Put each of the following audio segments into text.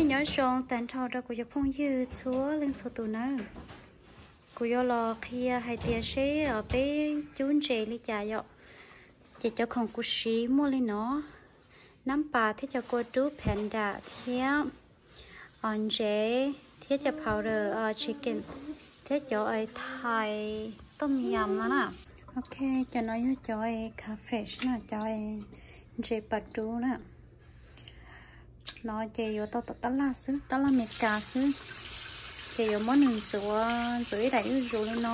Nyob zoo tag nrho rau kuv cov phooj ywg txhua leej txhua tus nawb. Kuv yuav los qhia hais tias seb peb cub ntses li cas yom. Ces cov khoom kuv siv muaj li no: nab pas thiab cov kua rub panda thiab ntsev thiab cov powder chicken thiab cov Thai tom yum no na. Ok, cov no yog cov crawfish na, cov ntses pas rub na. No ces yuav tau tom tab laj xwb, tab laj Amelikas xwb. Ces yuav muab nws ntxuav, ntxuav ib daim ib zus li no.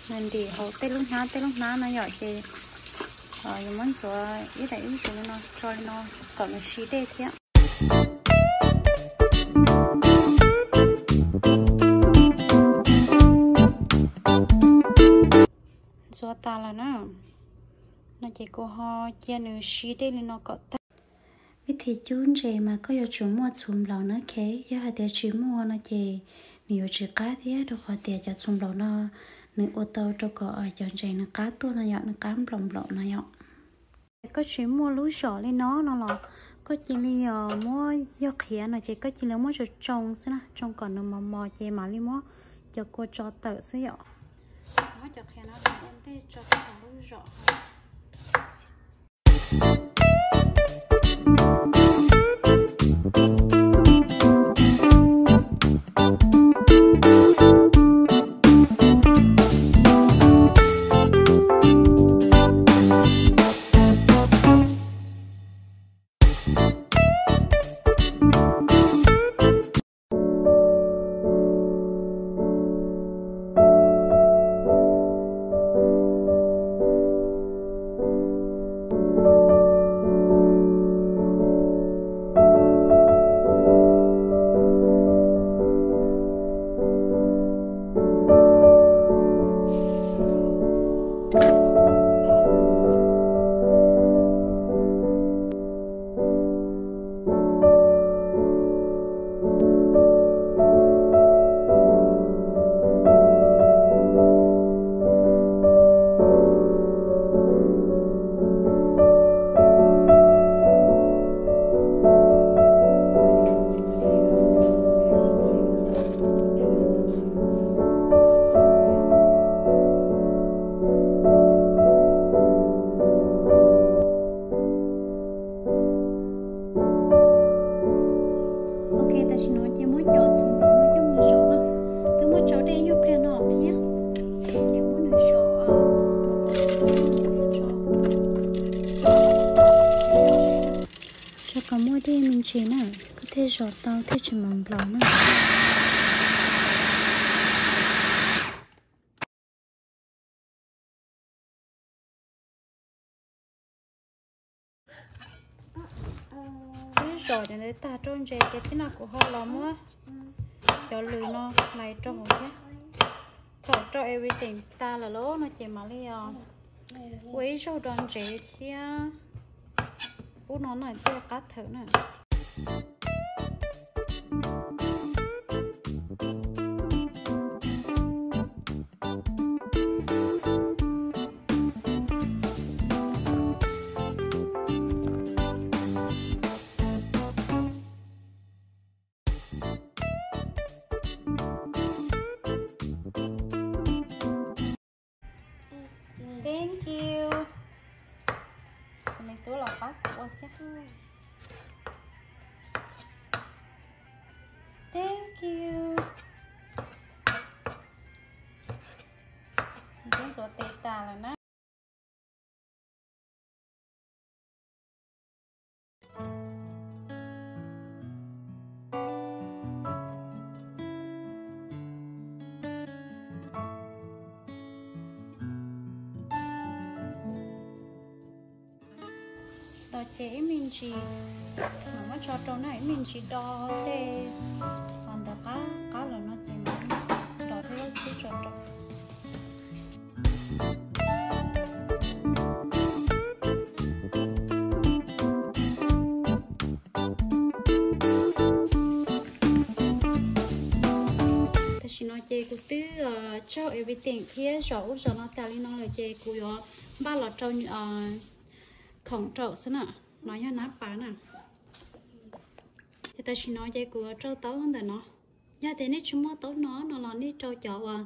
Nws ntim hauv tej lub hnab tej lub hnab no yom, ces yuav muab ntxuav ib daim ib zus li no, tso li no kom nws si dej thiab. Ntxuav tas lawm na. No ces kuv ho cia nws si dej li no kom tag. Vib thib cub ntses mas koj yuav tsum muaj txhuv nplaum na, ok. Yog hais tias tsis muaj no ces nws yuav tsis qab thiab, rau qhov tias cov txhuv nplaum no nws ua tau rau kom cov ntses nws qab tuaj no yom, nws qab nplaum nplaum no yom. Koj tsis muaj lub zom li no no los koj cia li muab, yog qhiav no ces koj cia li muab tsoo tsoo xwb na, tsoo kom nws mos mos ces mam li muab cov kua tso tawm xwb yom. Muab cov qhiav no ua ntej tso tau hauv lub zom. Ok, tam sim no ces muab cov txhuv nplaum no coj mus zom na. Twb muab tsau dej ib nyuag pliag no thiab, ces muab nws zom. Tso kom muaj dej me ntsis na, koj thiaj zom tau thiaj tsis mos nplaum na. Twb zom cov ntawd tag rau ntses ces tib no kuv ho los muab cov lws no hlais rau hauv thiab. Thaum rau everything tas lawm lauj no ces mam li ua ib zaug do ntsev thiab. Ub no na thiaj qab thawm na. Thank you. Kuv me tub los pab kuv ua thiab. Thank you. Twb ntxuav tes tas lawm na. Los ces ib me ntsis mam muab tso rau na, ib me ntsis do tej ntawd qab qab lawm no ces mam do tej lub xwb tso rau. Tam sim no ces kuv twb tsaug everything thiab zom ub zom no tas li no lawm ces kuv yuav npaj los rau khoom rau xwb na. No yog nab pas na. Ces tam sim no ces kuv rau taub ntawm no. Yog tias nej tsis muaj taub no no los nej rau cov uas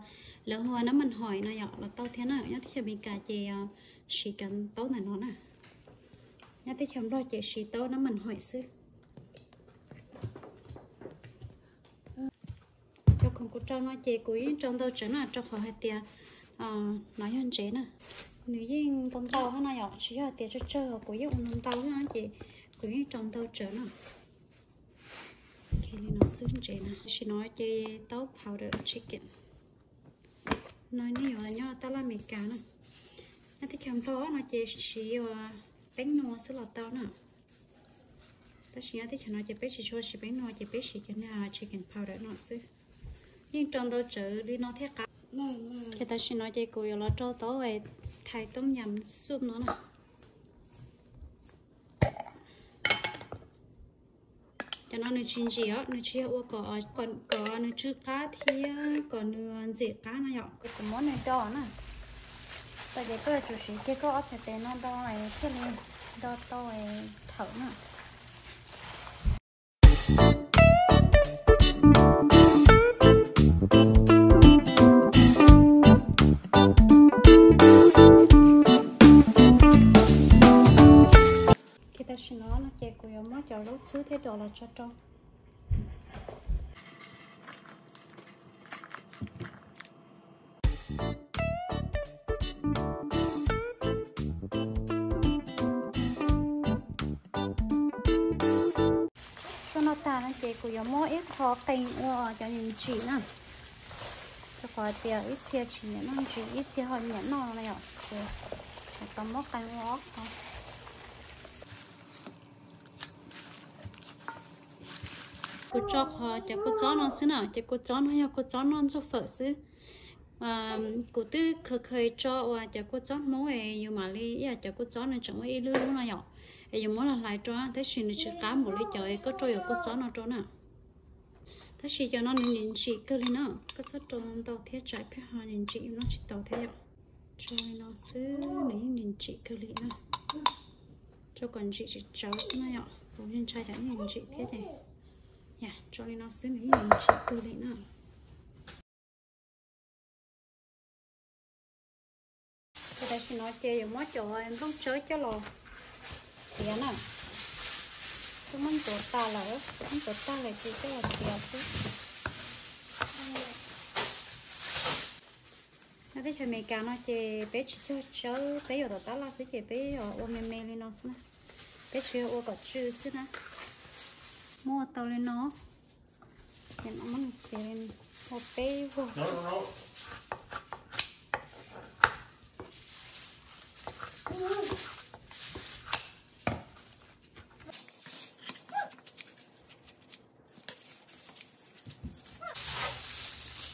lawv hu ua nab mas hoim no yom los tau thiab na. Nyob teb chaws Amelikas ces siv cov taub ntawm no na. Nyob teb chaws Nplog ces siv taub nab mas hoim xwb. Cov khoom kuv rau no ces kuv yeej rau ntau tsawv na, rau qhov hais tias no yog ntsev na, nws yeej ntau ntau no yom, tsis yog tias tsawg tsawg, kuv yeej ua ntau ntau na ces kuv yeej rau ntau tsawv na. Li no xwb ntsev na. Tam sim no ces taub powder chicken no nej yuav nyob tab laj Amelikas na. Nyob teb chaws Nplog no ces siv ua peeb nua xwb los tau na. Tab sis nyob teb chaws no ces peb tsis tshua siv peeb nua ces peb siv cov niag chicken powder no xwb. Yeej rau ntau tsawv li no thiaj qab. Ces tam sim no ces kuv yuav los rau taub thai tom yum soup no na. Cov no nws tsis ntsim os, nws tsis yog ua kom, kom nws tsw qab thiab kom nws ntxim qab no yom, kuv tsis muab nws do na. Txawm ces koj yuav tsum siv kiag koj ob txhais tes no do thiaj li do tau thawm na. Ces tam sim no no ces kuv yuav muab cov lub txhwb thiab dos los tso rau. Tso no tag no ces kuv yuav muab ib qho qee ua cov ntsim na. Rau qhov tias ib txhia tsis nyiam noj ntsim, ib txhia ho nyiam noj no yom, ces tau muab qee ua ob qho. Kuv tso qhov cov kua txob no xwb na, cov kua txob no yog kua txob noj ntxuag fawm xwb. Kuv twb khaws khaws tso uas cov kua txob Hmoob es yus mam li ib yam cov kua txob nws tseem muaj ib lub lub no yom, es yus muab los hlais rau na, tab sis nws tsis qab npaum li cov es koj rau yuav kua txob no rau na. Tab sis cov no nws ntsim ntsim kawg li na, koj txhob rau ntau thiab tsam pheej ho ntsim ntsim yus noj tsis tau thiab yom. Tso li no xwb nws yeej ntsim ntsim kawg li na. Tso kom ntsim tsis tsawv xwb na yom, kuv yeej ntshai cov yeej ntsim thiab ces, tso li no xwb nws yeej ntsim kawg li na. Ces tam sim no ces yuav muab cov nplooj tsawb coj los txiav na. Twb muab ntxuav tas lawm, muab ntxuav tag lawm ces coj los txiav xwb. Nyob teb chaws Amelikas no ces peb tsis cog tsawb, peb yuav tom tab laj xwb ces peb ua me me li no xwb na. Peb tsis ua kom tsw xwb na. Muab ua tau li no, ces no muab nws txiav ua peb vog.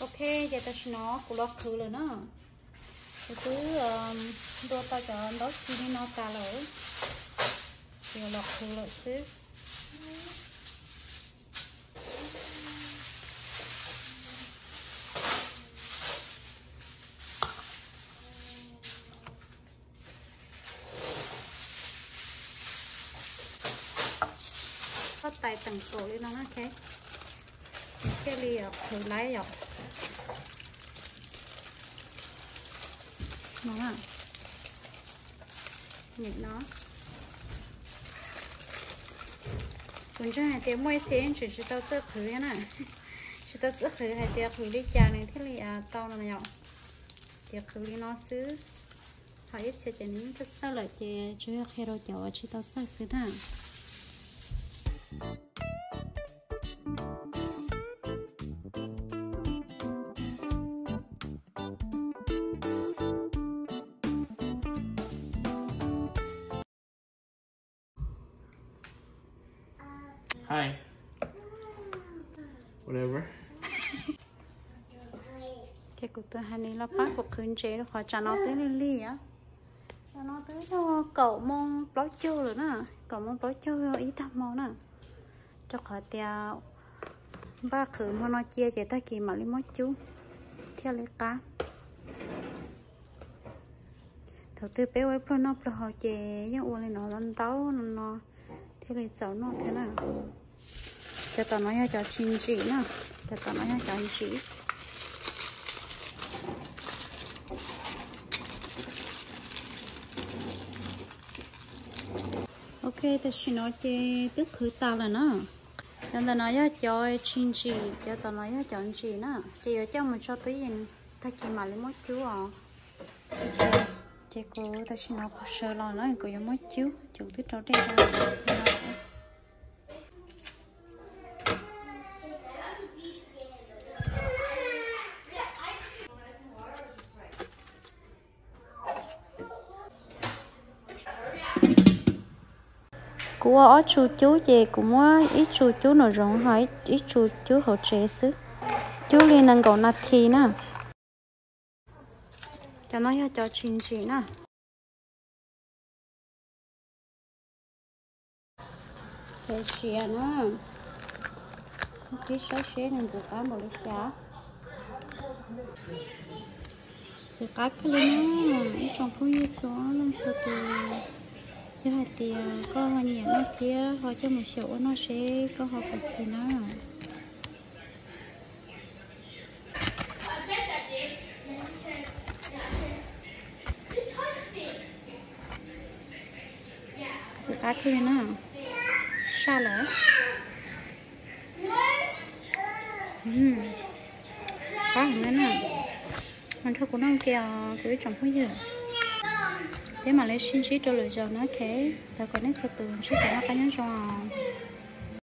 Ok, ces tam sim no kuv los qhwv lawm na. Kuv twb ntua tau cov ntaub ci li no tas lawm, ces los qhwv lawm xwb. Koj tais teem kaum li no na, thiaj li qhwv laib yom. No, nim no kuv ntseeg hais tias muaj ib txhia yeej tseem tsis tau txawj qhwv thiab na. Tsis tau txawj qhwv hais tias qhwv li cas nws thiaj li tau no yom. Ces qhwv li no xwb. Ho ib txhia ces nws yeej txawj txawj lawm ces tsuas yog qhia rau cov uas tsis tau txawj xwb na. Hi. Whatever. Ces kuv tus hais nws los pab kuv qhwv ntsev rau qhov tsam no twb lig lig os. Tsam no twb yog kaum moo plaub caug lawm na, kaum moo plaub caug ib tag hmo na. Rau qhov tias npaj qhwv hmo no cia ces tag kis mam li muab cub thiaj li qab. Thaum twg peb ua ib pluag noj pluag haus ces yeej ua li no ntau no thiaj li txaus noj thiab na. Cov tom no yog cov tsis ntsim na, cov tom no yog cov ntsim. Ok, tam sim no ces twb qhwv tas lawm na. Cov ntawm no yog cov tsis ntsim, cov tom no yog cov ntsim na, ces yuav coj mus tso twj ywm, tag kis mam li muab cub os. Ces kuv tam sim no kuv sawv los na, kuv yuav muab cub, ces kuv twb rau dej rau. Kuv ua ob tsu cub ces kuv muab ib tsu cub nraum zoov ho ib tsu cub hauv tsev xwb. Cub li nees nkaum nas this na. Cov no yog cov tsis ntsim na. Cov siav na, pib saib seb nws ntxim qab npaum li cas. Ntxim qab kawg li na, ib tsoom phooj ywg txhua leej txhua tus. Yog hais tias koj ho nyiam noj thiab ho coj mus xyaum ua noj seb koj ho puas xis na. Ntxim qab kawg li na, saj lawm. Qab heev na. Mas nrog kuv noj ke os kuv ib tsoom phooj ywg. Peb mam li sib ntsib rau lwm zaus na, ok. Thov kom nej txhua tus ntsib kev noj qab nyob zoo os.